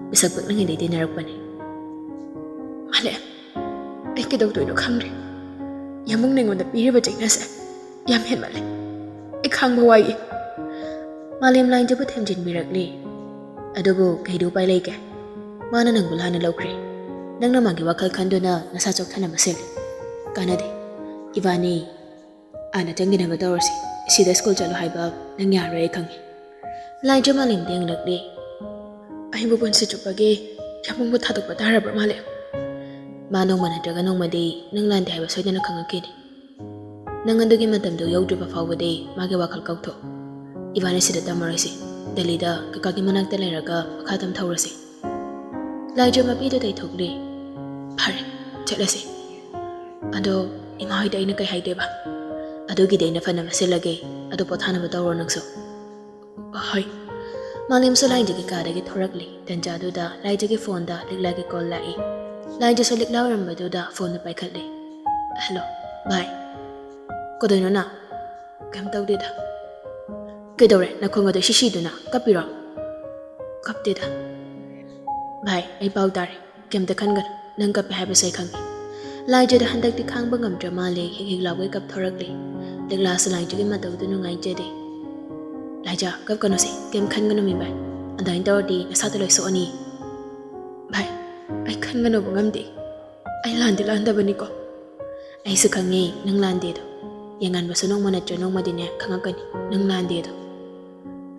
ꯄꯤꯁꯛ ꯄꯤꯛꯂꯤꯉꯩꯗꯩ ꯇꯤꯟꯅꯔꯛꯄꯅꯤ꯫" "ꯃꯥꯂꯦꯝ, ꯑꯩ ꯀꯩꯗꯧꯗꯣꯏꯅꯣ ꯈꯪꯗ꯭ꯔꯦ꯫ ꯌꯥꯝꯕꯨꯡꯅ ꯑꯩꯉꯣꯟꯗ ꯄꯤꯔꯤꯕ ꯆꯩꯅꯥꯁꯦ ꯌꯥꯝ ꯍꯦꯟꯃꯜꯂꯦ꯫ ꯑꯩ ꯈꯥꯡꯕ ꯋꯥꯏꯌꯦ꯫" ꯃꯥꯂꯦꯝ ꯂꯥꯏꯖꯕꯨ ꯊꯦꯝꯖꯤꯟꯕꯤꯔꯛꯂꯤ꯫ "ꯑꯗꯨꯕꯨ ꯀꯩꯗꯤ ꯎꯄꯥꯏ ꯂꯩꯒꯦ? ꯃꯥꯅ ꯅꯪꯕꯨ ꯂꯥꯟꯅ ꯂꯧꯈ꯭ꯔꯦ꯫ ꯅꯪꯅ ꯃꯥꯒꯤ ꯋꯥꯈꯜ ꯈꯟꯗꯨꯅ ꯅꯁꯥ ꯆꯣꯛꯊꯅꯕ ꯁꯤꯜꯂꯤ꯫ ꯀꯥꯟꯅꯗꯦ꯫ ꯏꯕꯥꯅꯤ ꯑꯥꯗ ꯆꯪꯈꯤꯅꯕ ꯇꯧꯔꯁꯤ꯫ ꯁꯤꯗ ꯁ꯭ꯀꯨꯜ ꯆꯠꯂꯣ ꯍꯥꯏꯕ ꯅꯪ ꯌꯥꯔꯣꯏ, ꯑꯩ ꯈꯪꯉꯤ꯫" ꯂꯥꯏꯖ ꯃꯥꯂꯦꯝꯗ ꯌꯦꯡꯂꯛꯂꯤ꯫ "ꯑꯩꯕꯨ ꯄꯨꯟꯁꯤ ꯆꯨꯞꯄꯒꯤ ꯌꯥꯝꯕꯨꯡꯕꯨ ꯊꯥꯗꯣꯛꯄ ꯇꯥꯔꯕ꯭ꯔꯥ ꯃꯥꯂꯦꯝ?" "ꯃꯥ ꯅꯣꯡꯃ ꯅꯠꯇ꯭ꯔꯒ ꯅꯣꯡꯃꯗꯤ ꯅꯪ ꯂꯥꯟꯗꯦ ꯍꯥꯏꯕ ꯁꯣꯏꯗꯅ ꯈꯪꯉꯛꯈꯤꯅꯤ꯫ ꯅꯪ ꯑꯗꯨꯒꯤ ꯃꯇꯝꯗꯨ ꯌꯧꯗ꯭ꯔꯤꯕ ꯐꯥꯎꯕꯗꯤ ꯃꯥꯒꯤ ꯋꯥꯈꯜ ꯀꯥꯎꯊꯣꯛ꯫ ꯏꯕꯥꯅꯤ ꯁꯤꯗ ꯇꯝꯃꯔꯣꯏꯁꯤ꯫ ꯗꯦꯜꯂꯤꯗ ꯀꯀꯥꯒꯤ ꯃꯅꯥꯛꯇ ꯂꯩꯔꯒ ꯃꯈꯥ ꯇꯝꯊꯧꯔꯁꯤ꯫" ꯂꯥꯏꯖ ꯃꯄꯤꯗꯨ ꯇꯩꯊꯣꯛꯂꯤ꯫ "ꯐꯔꯦ, ꯆꯠꯂꯁꯤ꯫ ꯑꯗꯣ ꯏꯃꯥ ꯍꯣꯏꯗ ꯑꯩꯅ ꯀꯩ ꯍꯥꯏꯗꯣꯏꯕ?" "ꯑꯗꯨꯒꯤꯗꯤ ꯑꯩꯅ ꯐꯅꯕ ꯁꯤꯜꯂꯒꯦ꯫ ꯑꯗꯣ ꯄꯣꯊꯥꯅꯕ ꯇꯧꯔꯣ ꯅꯪꯁꯨ꯫" "ꯍꯣꯏ꯫" ꯃꯥꯂꯦꯝꯁꯨ ꯂꯥꯏꯖꯒꯤ ꯀꯥꯗꯒꯤ ꯊꯣꯔꯛꯂꯤ꯫ ꯇꯟꯖꯥꯗꯨꯗ ꯂꯥꯏꯖꯒꯤ ꯐꯣꯟꯗ ꯂꯤꯛꯂꯥꯒꯤ ꯀꯣꯜ ꯂꯥꯛꯏ꯫ ꯂꯥꯏꯖꯁꯨ ꯂꯤꯛꯂꯥ ꯑꯣꯏꯔꯝꯕꯗꯨꯗ ꯐꯣꯟꯗꯨ ꯄꯥꯏꯈꯠꯂꯤ꯫ "ꯍꯜꯂꯣ, ꯚꯥꯏ꯫" "ꯀꯩꯗꯧꯅꯣ ꯅꯪ?" "ꯀꯩꯝ ꯇꯧꯗꯦꯗ꯫" "ꯀꯩꯗꯧꯔꯦ? ꯅꯈꯣꯡ ꯑꯗꯨ ꯁꯤꯁꯤꯗꯨꯅ ꯀꯞꯄꯤꯔꯣ?" "ꯀꯞꯇꯦꯗ꯫" "ꯚꯥꯏ, ꯑꯩ ꯄꯥꯎ ꯇꯥꯔꯦ꯫ ꯀꯩꯝꯇ ꯈꯟꯒꯅꯨ꯫ ꯅꯪ ꯀꯞꯄꯦ ꯍꯥꯏꯕꯁꯦ ꯑꯩ ꯈꯪꯉꯤ꯫" ꯂꯥꯏꯖꯗ ꯍꯟꯗꯛꯇꯤ ꯈꯥꯡꯕ ꯉꯝꯗ꯭ꯔ ꯃꯥꯜꯂꯦ, ꯍꯤꯛ ꯍꯤꯛ ꯂꯥꯎꯒꯩ ꯀꯞꯊꯣꯔꯛꯂꯤ꯫ ꯂꯤꯛꯂꯥꯁꯨ ꯂꯥꯏꯖꯒꯤ ꯃꯇꯧꯗꯨ ꯅꯨꯡꯉꯥꯏꯖꯗꯦ꯫ "ꯂꯥꯏꯖ, ꯀꯞꯀꯅꯨꯁꯦ, ꯀꯩꯝ ꯈꯟꯒꯅꯨꯃꯤ ꯚꯥꯏ꯫ ꯑꯗꯨꯃꯥꯏꯅ ꯇꯧꯔꯗꯤ ꯅꯁꯥꯗ ꯂꯣꯏ ꯁꯣꯛꯑꯅꯤ꯫" "ꯚꯥꯏ, ꯑꯩ ꯈꯟꯒꯅꯨꯕ ꯉꯝꯗꯦ꯫ ꯑꯩ ꯂꯥꯟꯗꯤ ꯂꯥꯟꯗꯕꯅꯤꯀꯣ꯫" "ꯑꯩꯁꯨ ꯈꯪꯉꯦ ꯅꯪ ꯂꯥꯟꯗꯦꯗꯣ꯫ ꯌꯦꯡꯉꯥꯟꯕꯁꯨ ꯅꯣꯡꯃ ꯅꯠꯇ꯭ꯔ ꯅꯣꯡꯃꯗꯤꯅꯦ ꯈꯪꯉꯛꯀꯅꯤ ꯅꯪ ꯂꯥꯟꯗꯦꯗꯣ꯫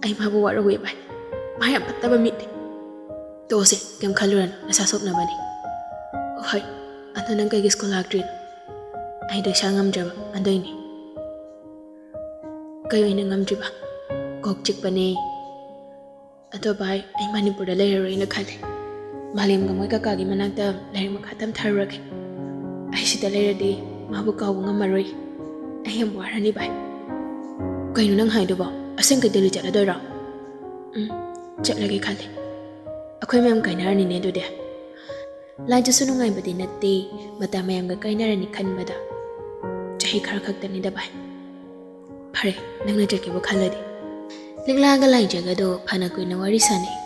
ꯑꯩ ꯃꯥꯕꯨ ꯋꯥꯔꯧꯋꯦ ꯚꯥꯏ꯫ ꯃꯥ ꯌꯥꯝ ꯐꯠꯇꯕ ꯃꯤꯅꯤ꯫" "ꯇꯣꯛꯑꯁꯦ, ꯀꯩꯝ ꯈꯜꯂꯨꯔꯅꯨ, ꯅꯁꯥ ꯁꯣꯛꯅꯕꯅꯤ꯫" "ꯍꯣꯏ, ꯑꯗꯣ ꯅꯪ ꯀꯩꯒꯤ ꯁ꯭ꯀꯨꯜ ꯂꯥꯛꯇ꯭ꯔꯤꯅꯣ?" "ꯑꯩꯗꯣ ꯏꯁꯥ ꯉꯝꯗ꯭ꯔꯕ, ꯑꯗꯨꯏꯅꯤ꯫" "ꯀꯩ ꯑꯣꯏꯅ ꯉꯝꯗ꯭ꯔꯤꯕ?" "ꯀꯣꯛ ꯆꯤꯛꯄꯅꯦ꯫" "ꯑꯗꯣ ꯚꯥꯏ, ꯑꯩ ꯃꯅꯤꯄꯨꯔꯗ ꯂꯩꯔꯔꯣꯏꯅ ꯈꯜꯂꯦ꯫ ꯃꯥꯂꯦꯝꯒ ꯃꯣꯏ ꯀꯀꯥꯒꯤ ꯃꯅꯥꯛꯇ ꯂꯥꯏꯔꯤꯛ ꯃꯈꯥ ꯇꯝꯊꯔꯨꯔꯒꯦ꯫ ꯑꯩ ꯁꯤꯗ ꯂꯩꯔꯗꯤ ꯃꯥꯕꯨ ꯀꯥꯎꯕ ꯉꯝꯃꯔꯣꯏ꯫ ꯑꯩ ꯌꯥꯝ ꯋꯥꯔꯅꯤ ꯚꯥꯏ꯫" "ꯀꯩꯅꯣ ꯅꯪ ꯍꯥꯏꯗꯨꯕꯣ? ꯑꯁꯦꯡꯀꯤ ꯗꯦꯜꯂꯤ ꯆꯠꯂꯗꯣꯏꯔꯣ?" "ꯎꯝ, ꯆꯠꯂꯒꯦ ꯈꯜꯂꯤ꯫ ꯑꯩꯈꯣꯏ ꯃꯌꯥꯝ ꯀꯥꯏꯅꯔꯅꯤꯅꯦ ꯑꯗꯨꯗꯤ꯫ ꯂꯥꯏꯗꯨꯁꯨ ꯅꯨꯡꯉꯥꯏꯕꯗꯤ ꯅꯠꯇꯦ, ꯃꯇꯝ ꯃꯌꯥꯝꯒ ꯀꯥꯏꯅꯔꯅꯤ ꯈꯟꯕꯗ꯫ ꯆꯍꯤ ꯈꯔ ꯈꯛꯇꯅꯤꯗ ꯚꯥꯏ꯫ ꯐꯔꯦ, ꯅꯪꯅ ꯆꯠꯀꯦꯕꯨ ꯈꯜꯂꯗꯤ꯫ ꯂꯤꯛꯂꯥꯒ ꯂꯥꯏꯖꯒꯗꯣ ꯐꯅ ꯀꯨꯏꯅ ꯋꯥꯔꯤ ꯁꯥꯟꯅꯩ꯫